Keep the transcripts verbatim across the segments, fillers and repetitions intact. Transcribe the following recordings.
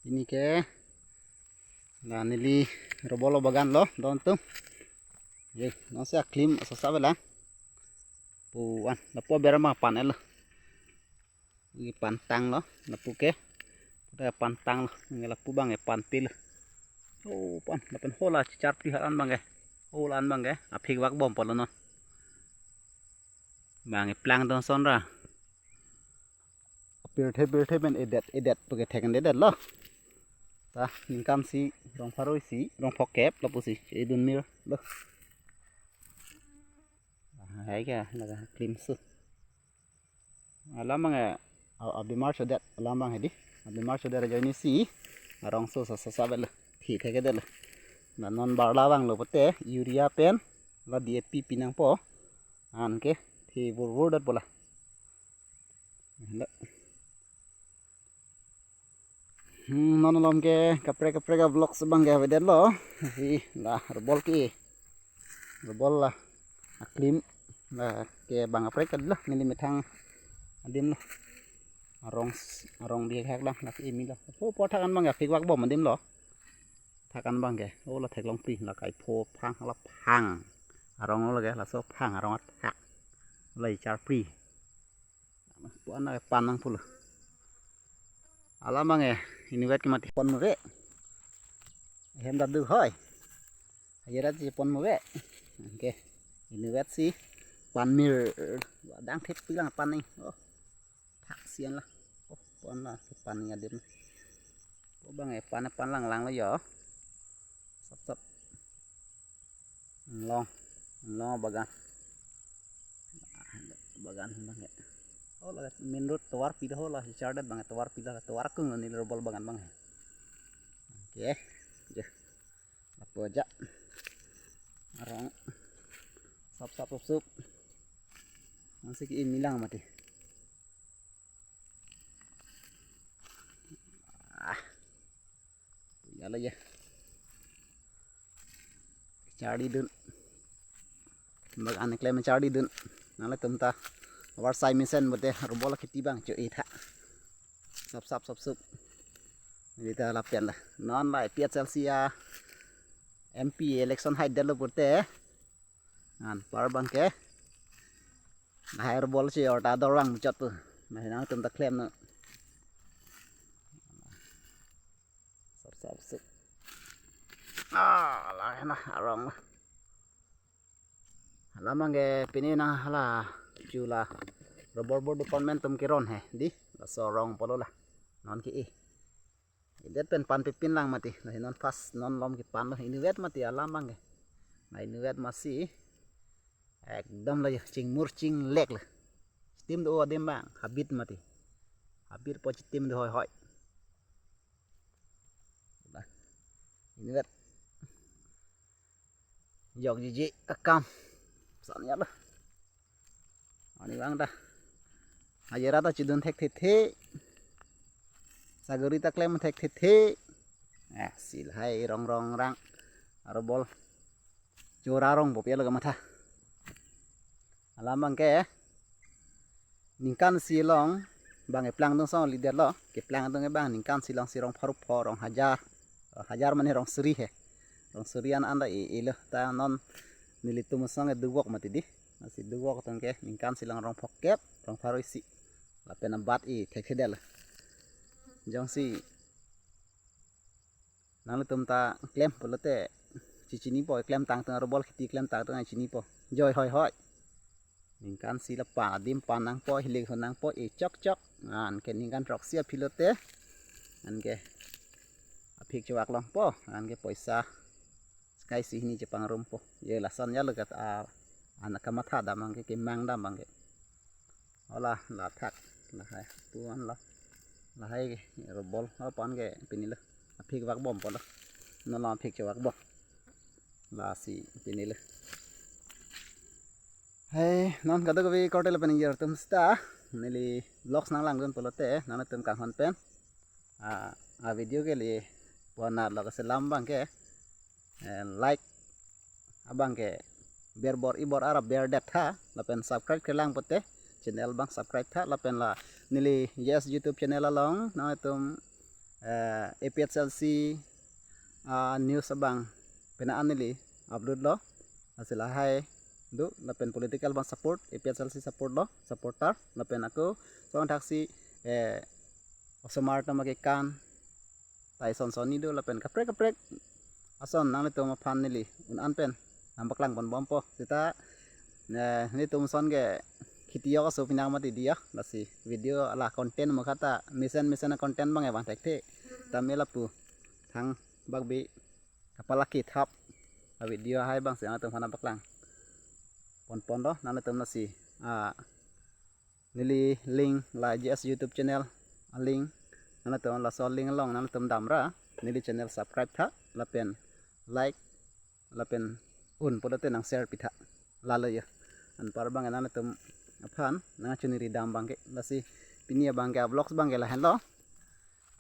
Pini ke la neli robol bagan lo don atum. Ye, non si aklim asap-sap lang. Puan, lapu berma pan lo. Ini pantang lo, lapu ke. Udah pantang lo, ini lapu bang ya panpil. Oh, pan, lapen hola chichar pi haran bang ya. Holan bang ya, aphik vak bom polo non. Bang ya plang don son ra. Pirthe pirthe pen edet edet pake thek edet lo. Ta ningkan si rong pharo isi, rong phokep lapu si edun mir lo. Hai ke laga klim su. Alam bang eh, a- abimar chodet alam bang hedi. Abimar chodet ajoine si arong so sa sa sa bel thi thek edet lo. Na non barla bang lo pote urea pen la D A P pinang po. Anke thi bur bur dat bola. Hala. Hmm, non alom ke kaprek kaprek a vlog si bang ke avedet lo. Si la robol ke. Robol la aklim la ke bang kaprek ke lo neli methang adim lo. Arong s- arong bihek hek lang la ke imi lo. Po po thakan bang ke aphik vak bom adim lo. Thakan bang ke. Oh la theklong pi la kai pho phang la phang. Arong lo ke laso phang arong athak. La ichar pri. Puan na pan nang pulo. Alam bang eh, ini wet ke mati pon mo ve. Hem dadu hoi. Ajarat si pon mo ve. Oke. Ini wet si pan mir. Dang thek pilang pan ni. Oh. Thak sian lah. Oh, pan lah pan ni adim. Oh bang eh, pan pan lang lang lo yo. Sap sap. Long, long bagan. Bagan bang ya. Oh, la main road tovar pila ho la, chardet bang ya, tovar pila, tovar kung ni robol bagan bang ya. Oke. Ya. Apa aja. Arong. Sap sap sap sap. Masih ke milang mati. Ah. Ya la ya. Chardi dun. Bag ane klem chardi dun. Nangli tum ta. War sai mesen bote robol kheti bang cho itha. Sap sap sap sup. Ita lapen la. Non la P H L C a M P election hai delo bote. An par bang ke. Hai robol si orta dorang muchot tu. Nah, nang tum ta klem no. Sap sap sap. Ah, la na arong. Hala mangke pini na hala chula robol bor department tum kiron he di laso rong polo la non ke e. Idet pen pan pipin lang mati la non fast non lom ke pan lo ini wet mati alam mangke. Na ini wet masi ekdom la chingmur chinglek la. Chitim do adim bang habit mati. Habit po chitim do hoi hoi. Lah. Ini wet. Jok jiji akam. Sanya lah. Ani bang dah. Ajera ta chidun thek thethe. Sagori ta klem thek thethe. Eh, si lahai rong rong rang. Aro bol. Chora rong bopia laga matha. Alam bang ke. Ningkan si long bang keplang dung song leader lo. Keplang dung bang ningkan si long si rong pharo pho rong hajar. Rong hajar mane rong seri he. Rong seri an anda i ilo ta non nelitum song e duwok mati di. Nasi duwok tong ke ningkan si long rong phokep, rong pharo isi. Lapen abat i thek thedel. Jongsi nanglitum ta klem pulote chichini po klem tang tang robol kheti klem tang tang chini po. Joi hoi hoi. Ningkan si la pan adim pan nangpo hilik ho nangpo e chok chok. Anke ningkan throksi aphi lote. Anke aphik chewak longpo. Anke poisa. Sky si hini chepangrum po. Ye lason ya legat a anak kamatha damang ke kemang damang ke. Ola la thak lahai puan la lahai ke robol apan ke pini lo aphik vak bom polo. No la aphik chewak bom. La si pini lo. Hai non kadokave korte lapen ingjir atum sita neli vlogs nang langdun pulote nangtum kanghon pen a a video ke li puan lo kaselam bang ke eh, like abang ke berbor ibor ara berdet tha lapen subscribe ke lang pote channel bang subscribe tha lapen la neli yes YouTube channel along nangtum eh, A P H L C, ah, news abang pena an neli upload lo. Lasi lahai do lapen political abang support, A P H L C support lo, supporter lapen ako song thaksi, eh, osomar tama kekan tai son son ni do lapen kaprek kaprek ason nanglitum aphan neli un an pen nangpaklang ponbompo. Seta, eh, nelitum son ke khiti yok aso pinang mati diya. Lasi video ala content mukha ta mesen mesen content abang evan thekthe. Tame lapu thang bakbi kapalaki thap a video hai abang si nangtum aphan nangpaklang ponpon lo nanglitum. Lasi, ah, neli link la J S YouTube channel a link, nanglitum laso link along nanglitum damra neli channel subscribe tha lapen like lapen un pulote nang share pitha. Lalo ya. Anpar abang nanglitum aphan nangchuniri dam abang ke. Lasi pini abang ke vlogs abang ke lahenlo.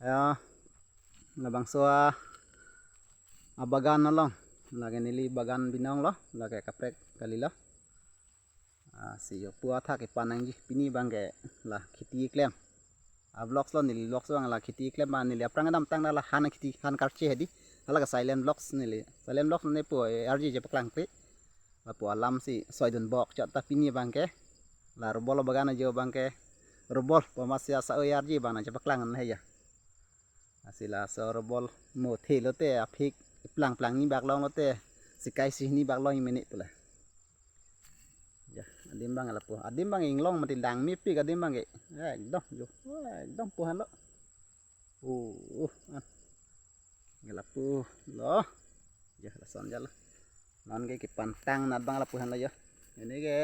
Ya, labangso a, abagan along. Lake neli bagan binong lo, lake kaprek kali lo. Ah, si yo pu athak kepan nangji pini abang ke la khiti klem. A vlogs lo neli vlogs abang la khiti klem abang neli aphrang kedamtang la han khiti han karche hedi. Hala ke silent vlogs neli. Silent vlogs ne pu arji je paklang pe. Lapu alam si soidun bok chot ta pini abang ke. La rubol bagan ajo abang ke. Rubol pama si asa oi arji abang nangchepaklang an heya. Lasi laso rubol mo the lote aphik plang plang ni bak long lote sikai si ni bak long mene pula. Ya, adim abang lapu. Adim abang inglong mati lang mepik adim abang ke. Ya, ekdom jo. Wah, ekdom pu han lo. Uh, uh, ah. Nge lapu lo. Ya, lason jalo. Non ke kepantang nat abang lapu han lo ya. Ini ke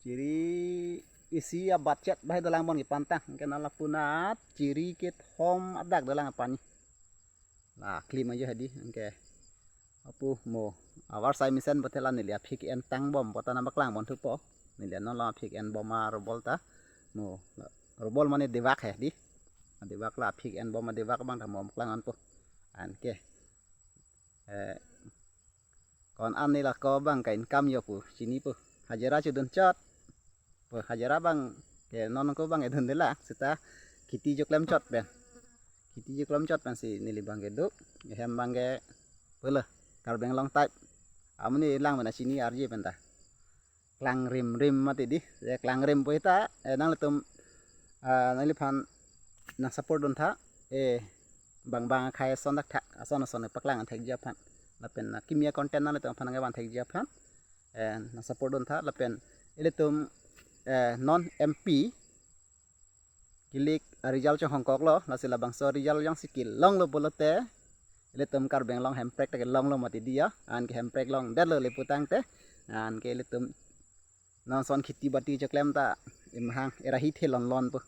chiri isi a budget bahai dolang bon kepantang. Ke non lapu nat chiri kethom adak dolang apani. La klim ajo hedi ke. Apu mo avar sai mesen bote la neli aphik en tangbom bota nangpaklang bon thupo. Neli non la aphik enbom a rubol ta. Mo la rubol mane dewak hedi. Dewak la aphik enbom a dewak abang ta mo paklang anpo. Anke, eh, kon an neli ako abang ka income yo pu chinipo. Hajira chudun chot. Pu hajira abang ke non ako abang edun dela seta khiti jo klem chot pen. Khiti jo klem chot pen si neli abang ke do. Ehem abang ke pele Karbi Anglong type. Amonit lang mena chini arji pen ta. Klang rim rim mati di. Ya klang rim pu hita. Eh, nanglitum, ah, nangliphan nang support dun tha. Eh, bang bang akhai ason dak tha. Ason ason paklang thekji aphan. Lapen na kimia content nanglitum aphan nangkevan thekji aphan. Eh, nang support dun tha. Lapen ilitum, eh, non M P kilik a result chonghongkok lo, lasi labangso result jongsi kelong lo pulote, ilitum Karbi Anglong hemprek ta kelong lo mati diya, anke hemprek longdet lo le pu tangte, anke ilitum non son khiti bati choklem ta imhang era hi the lon lon pu.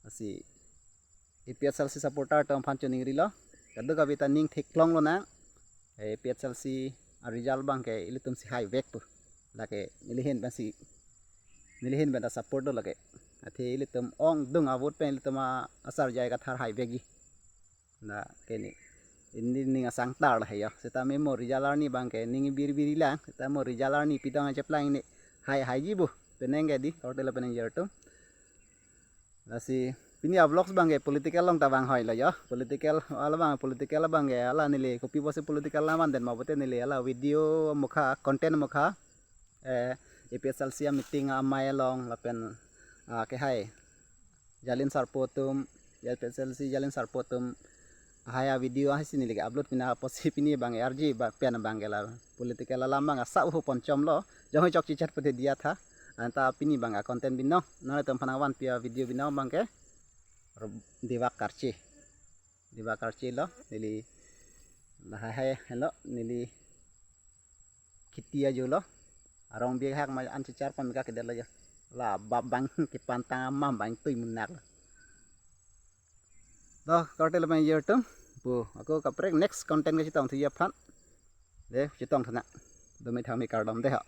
Lasi A P H L C supporter atum aphan choningri lo, kadokave ta ning theklong lonang, A P H L C a result abang ke ilitum si haivek pu. Lake neli ahin pensi, neli ahin pen ta support do lake. Athe ilitum ongdung a vote pen ilitum a asar jai kathar haivekji. Na ke ne. Ini ning asang tar la heyo. Seta me mo result arni abang ke ning bir bir ilang. Seta mo result arni pidong aja plang ini. Hai haiji bu. Penang ke di. Korte la penang jer tum. Lasi pini a vlogs abang ke political along ta bang hoi lo yo. Political ala abang political abang ke ala neli kopi bosi political naman den ma bote neli ala video mukha content mukha, eh, A P H L C a meeting amei along lapen, ah, ke hai Jalin Sarpo atum, A P H L C Jalin Sarpo atum hai a video hai si neli ke upload pina apotsi pini abang arji ba pen abang ke la political alam abang asa uhu ponchom lo jong chok chichat pute diya tha. Anta pini abang a content binong. Nanglitum aphan nangvanpi a video binong abang ke ro-, dewak karchi. Dewak karchi lo neli lahai hai helo neli khiti ajo lo. Arong biak hak ma an chichar pamika kedet lo jo. La bab abang kepantang amam abang tui munak lo. Doh, korte lo abang jer tum. Bu, ako kaprek next content kachetong thuji aphan. De, chetong thana. Dome thang me kardom de ha.